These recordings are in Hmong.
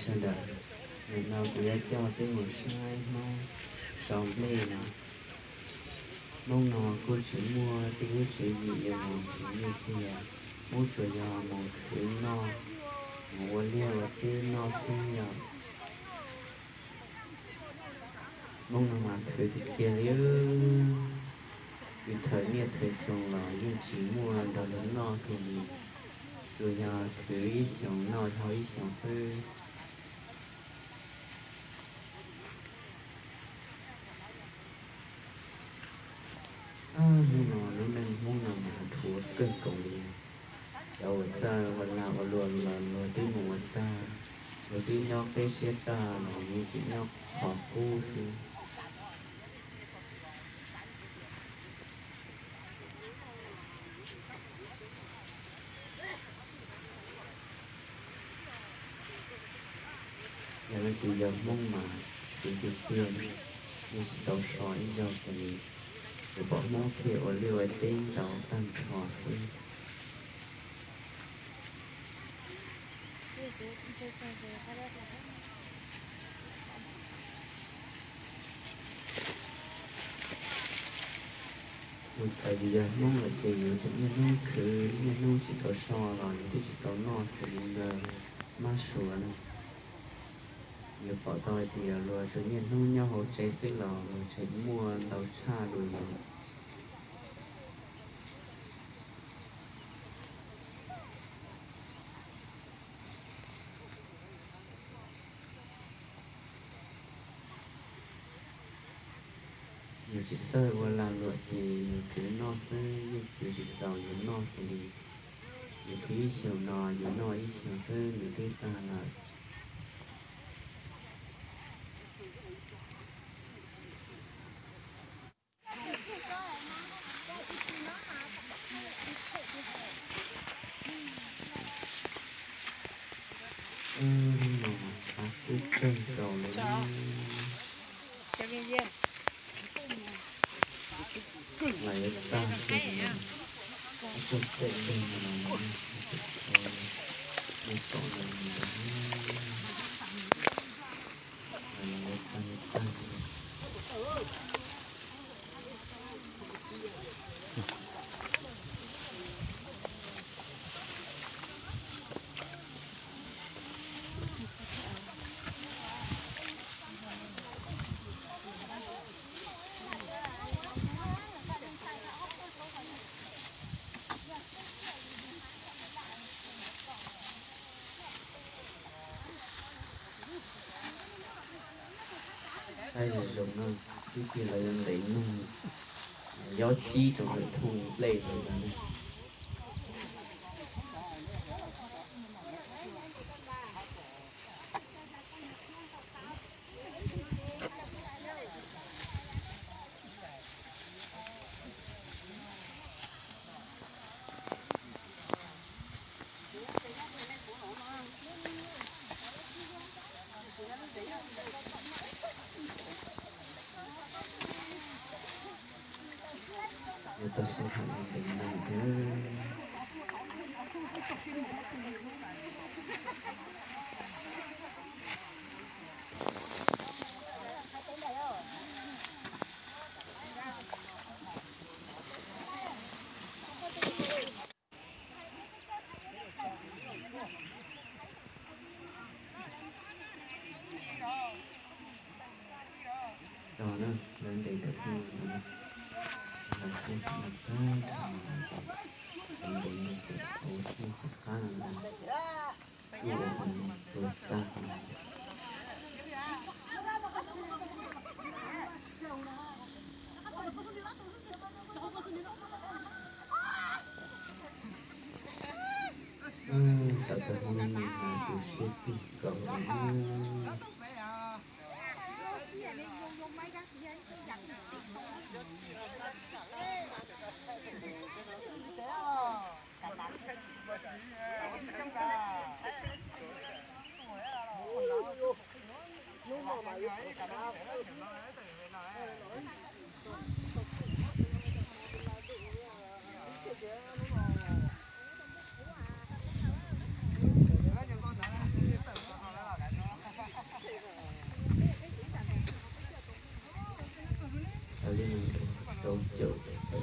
Sawv daws, nim no kuv yuav coj peb mus saib Hmoob sau nplej no. Hmoob no kuj tsis muaj tej lub tswv yim yuav mus nrhiav nyiaj txiag, Hmoob tsuas yog mus khwv noj, mus ua liaj ua teb noj xwb yom. Hmoob no mas khwv tiag tiag li, kwv thawm niaj thawm xyoo los yeej tsis muaj nrog luag noj kiag li, tsuas yog khwv ib xyoos noj dhau ib xyoos xwb. Hnub no lub neej Hmoob no mas dhuav kawg nkaus li. Cov uas txawj ua lag ua luam los luag twb mus ua tag, luag twb nyob peb siab tag los yeej tseem nyob qhov qub xwb. Yog leej twg yog Hmoob mas khwv tiag tiag, yeej tsis tau so ib zaug kiag li, yuav pom Hmoob thiaj ua liaj ua teb ntau tag nrho xwb. Yus txawm yus yog Hmoob lawm ces yus tseem niaj hnub khwv niaj hnub tsis tau so los yus twb tsis tau noj xws li nkawd mab suav na. Yus pom tau hais tias luag tsuas niaj hnub nyob hauv tsev xwb los luag tseem muaj ntau tshaj dua yus. Yus tsis txawj ua lag luam ces yus khwv noj xwb yeej khwv tsis txaus yus noj kiag li. Yus khwv ib xyoos no yus noj ib xyoos xwb nws twb tag lawm. Hnub no mas tshav kub kawg nkaus li. Lawv yuav tag kiag li, ib tug pem lug no los, tus thaud, tus tom no, lawv yuav tag tag. Saib zoo zoo na, ib pliag lawv yuav ntev noog, yob cib rau ntawm thooj nplej lawm ntag. Yuav txog sij hawm ntev ntev no thiab. Tos na, lawv ntes cov thej no ntag na. Lawv thiaj tsis nqa tag nrho, lawv ntes no pem hauv thiaj tsis qab no ntag. Kuj ua tus no tuag tag no. Xav txog Hmoob no mas tu siab kawg nkaus li na.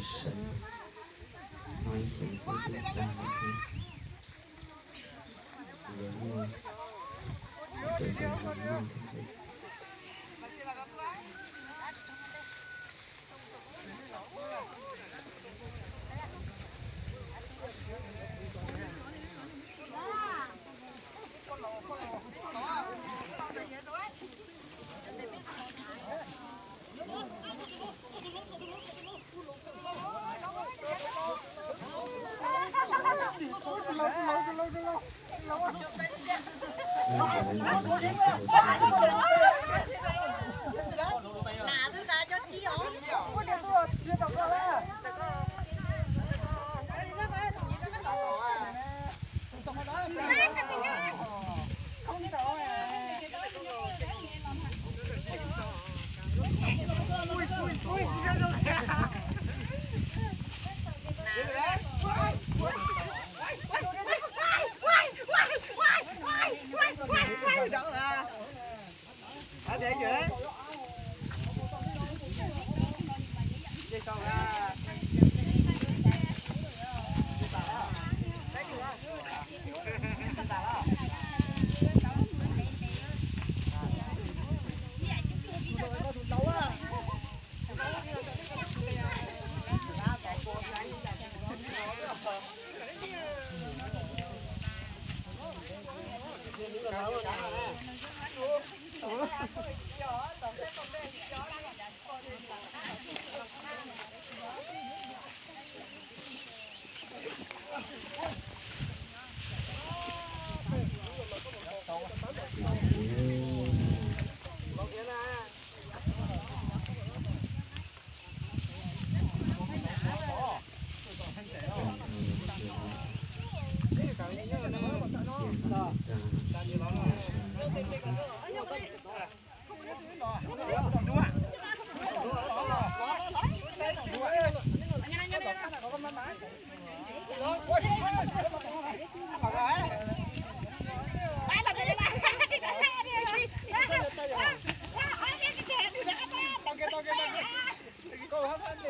神，然后一想一想就不干了，就有那种，有这种欲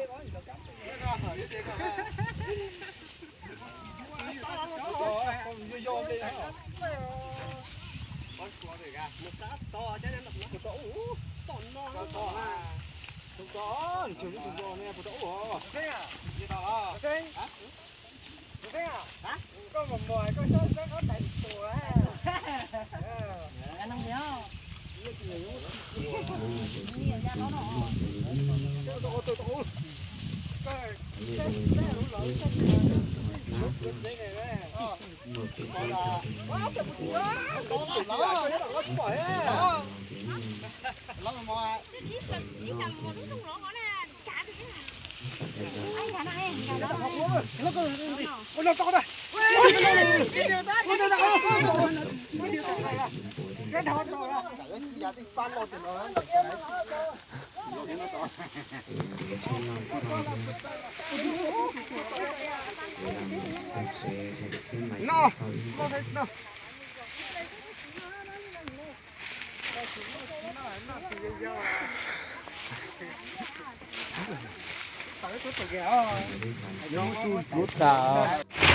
望，就是。Lub tas.